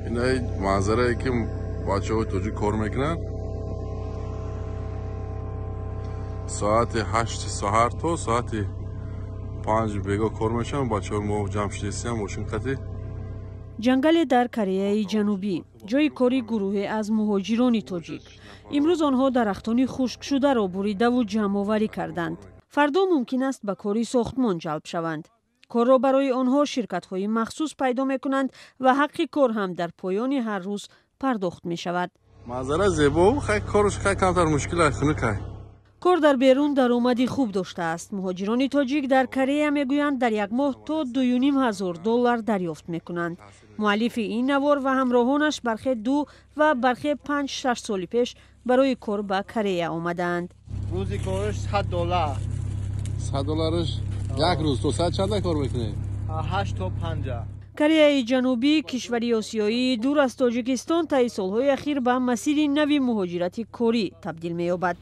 Инаи манзарае ки бачаҳои тоҷик кор мекунанд. Соати 8 саҳар то соати 5 бего кор мешаванд. Бачаҳои мо ҷамъ шудистем мошин қатӣ. Ҷангале дар Кореяи Ҷанубӣ, ҷои кори гурӯҳе аз муҳоҷирони тоҷик. Имрӯз онҳо дарахтони хушкшударо буридаву ҷамъоварӣ карданд. Фардо мумкин аст ба кори сохтмон ҷалб шаванд. Корро барои онҳо ширкатҳои махсус пайдо мекунанд ва ҳаққи кор ҳам дар поёни ҳар рӯз пардохт мешавад. Манзара зебо, хай корш хай камтар мушкил ай, хунук ай. Кор дар берун даромади хуб доштааст. Муҳоҷирони тоҷик дар Корея мегӯянд, дар як моҳ то $2,500 дарёфт мекунанд. Муаллифи ин навор ва ҳамроҳонаш бархе 2 ва бархе 5-6 соли пеш барои кор ба Корея омадаанд. Рӯзи корш $100. $100 як рӯз. То соат чанда кор мекунед? 8 то 5. Кореяи Ҷанубӣ, кишвари осиёии дур аз Тоҷикистон, таи солҳои ахир ба масири нави муҳоҷирати корӣ табдил меёбад.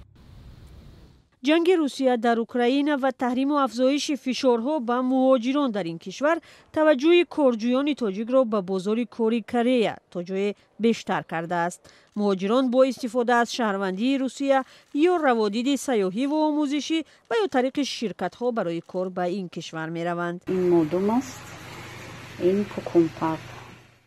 Ҷанги Русия дар Украина ва таҳриму афзоиши фишорҳо ба муҳоҷирон дар ин кишвар таваҷҷӯҳи корҷӯёни тоҷикро ба бозори кори Корея то ҷое бештар кардааст. Муҳоҷирон бо истифода аз шаҳрвандии Русия ё раводиди сайёҳиву омӯзишӣ ва ё тариқи ширкатҳо барои кор ба ин кишвар мераванд. Ин модум аст, ин кукумпак.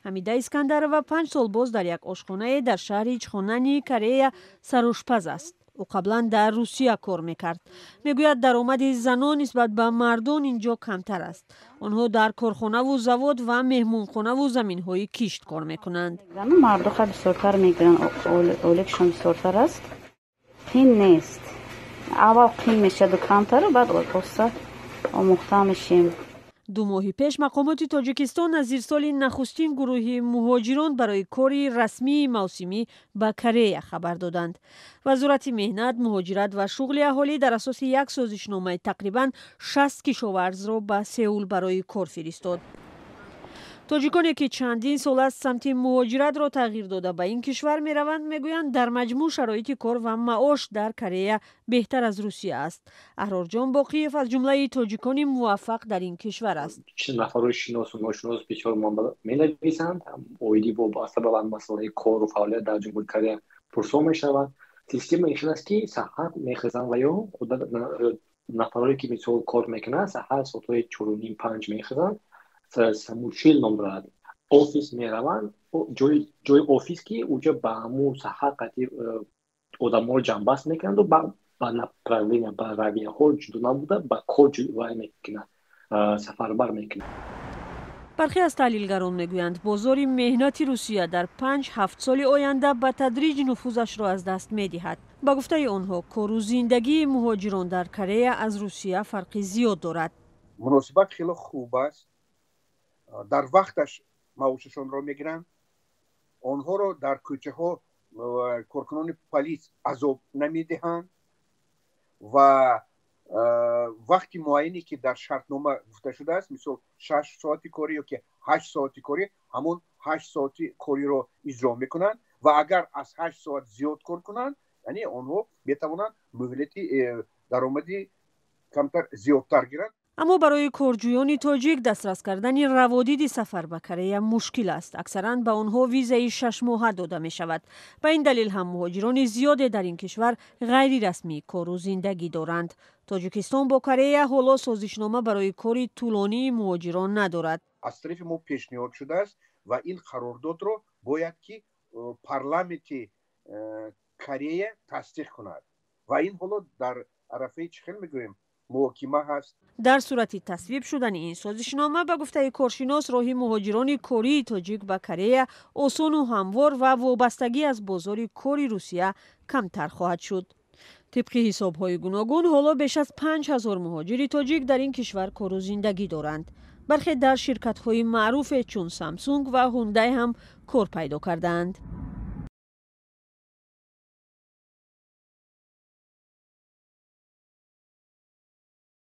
Ҳамида Искандарова 5 сол боз дар як ошхонае дар шаҳри Чхонани Корея сарошпаз аст. Ӯ қаблан дар Русия кор мекард. Мегӯяд, даромади занон нисбат ба мардон ин ҷо камтар аст. Онҳо дар корхонаву завод ва меҳмонхонаву заминҳои кишт кор мекунанд. Зану мардуха бисёртар мегиранд, олекшон бисёртар аст. Қин нест. Аввал қин мешаду камтару, баъд оста омӯхта мешем. 2 моҳи пеш мақомоти Тоҷикистон аз ирсоли нахустин гурӯҳи муҳоҷирон барои кори расмии мавсимӣ ба Корея хабар доданд. Вазорати меҳнат, муҳоҷират ва шуғли аҳолӣ дар асоси як созишномаи тақрибан 60 кишоварзро ба Сеул барои кор фиристод. Тоҷиконе ки чандин сол аст самти муҳоҷиратро тағйир дода ба ин кишвар мераванд, мегӯянд, дар маҷмӯъ шароити кор ва маош дар Корея беҳтар аз Русия аст. Аҳрорҷон Боқиев аз ҷумлаи тоҷикони муваффақ дар ин кишвар аст. Чиз нафарҳои шиносу ношинос бисёр менависанд, оиди вобаста ба масъалаи кору фаъолият дар Ҷумҳурии Корея пурсон мешаванд. Система ин хел аст, ки саҳар мехезанд ва ё нафарҳое ки мисол кор мекунанд, саҳар соатҳои 4:30-5 мехезанд, самучил ном дорад, офис мераванд, ҷои офис ки уҷа ба ҳамун саҳар қатъи одамҳоро ҷамъбаст мекунанду ба направления, ба равияҳо ҷудо набуда, ба кор вай мекунанд, сафарбар мекунанд. Бархе аз таҳлилгарон мегӯянд, бозори меҳнати Русия дар 5-7 соли оянда ба тадриҷ нуфузашро аз даст медиҳад. Ба гуфтаи онҳо, кору зиндагии муҳоҷирон дар Корея аз Русия фарқи зиёд дорад. Муносибат хеле хуб аст. Дар вақташ маошашонро мегиранд. Онҳоро дар кӯчаҳо коркунони полис азоб намедиҳанд ва вақти муайяне ки дар шартнома гуфта шудааст, мисол 6 соати корӣ ё ки 8 соати корӣ, ҳамон 8 соати кориро иҷро мекунанд ва агар аз 8 соат зиёд кор кунанд, яъне онҳо метавонанд муҳлати даромади камтар зиёдтар гиранд. Аммо барои корҷӯёни тоҷик дастрас кардани раводиди сафар ба Корея мушкил аст. Аксаран ба онҳо визаи 6 моҳа дода мешавад. Ба ин далел ҳам муҳоҷирони зиёде дар ин кишвар ғайрирасмӣ кору зиндагӣ доранд. Тоҷикистон бо Корея ҳоло созишнома барои кори тӯлонии муҳоҷирон надорад. Аз тарафи мо пешниҳод шудааст ва ин қарордодро бояд ки парламенти Корея тасдиқ кунад ва ин ҳоло дар арафаи чӣ хел мегӯем муҳокима ҳаст. Дар сурати тасвиб шудани ин созишнома, ба гуфтаи коршинос, роҳи муҳоҷирони кории тоҷик ба Корея осону ҳамвор ва вобастагӣ аз бозори кори Русия камтар хоҳад шуд. Тибқи ҳисобҳои гуногун, ҳоло беш аз 5000 муҳоҷири тоҷик дар ин кишвар кору зиндагӣ доранд. Бархе дар ширкатҳои маъруфе чун Самсунг ва Ҳундай ҳам кор пайдо кардаанд.